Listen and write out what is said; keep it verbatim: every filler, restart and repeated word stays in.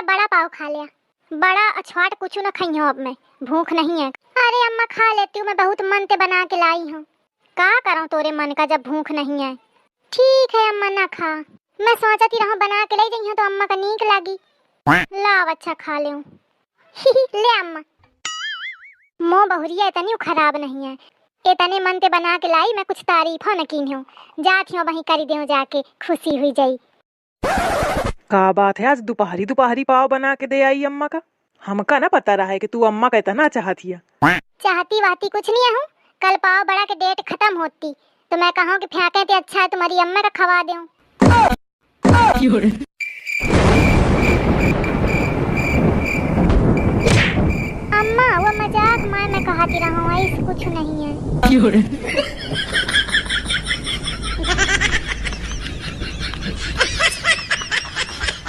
बड़ा पाव खा लिया। बड़ा अछवाट कुछ न खइहो अब मैं, भूख नहीं है। अरे अम्मा, खा लेती हूँ, मैं बहुत मन ते बना के लाई हूँ। का करूँ तोरे मन का जब भूख नहीं है? ठीक है अम्मा, ना खा। मैं सोचती रहूँ बना के ले जइहो तो अम्मा का नीक लागी। लाव अच्छा खा लेउ। ले अम्मा। मो बहुरिया इतनी खराब नहीं है, इतने मन ते बना के लाई, मैं कुछ तारीफो न कीन्यो। जात हियो वहीं करी देउ जाके, खुशी हुई जाई। का बात है, आज दुपहरी दुपहरी पाव बना के दे आई अम्मा का? हमका ना पता रहा है कि तू अम्मा का इतना चाहत हिया। चाहती वाहती कुछ नहीं हूँ, कल पाव बड़ा के डेट खत्म होती तो मैं कहूँ कि फेंके ते अच्छा है तुम्हारी अम्मा का खवा देउ। अम्मा, वो मजाक माय मैं कहती रहूँ, ऐसे कुछ नहीं है।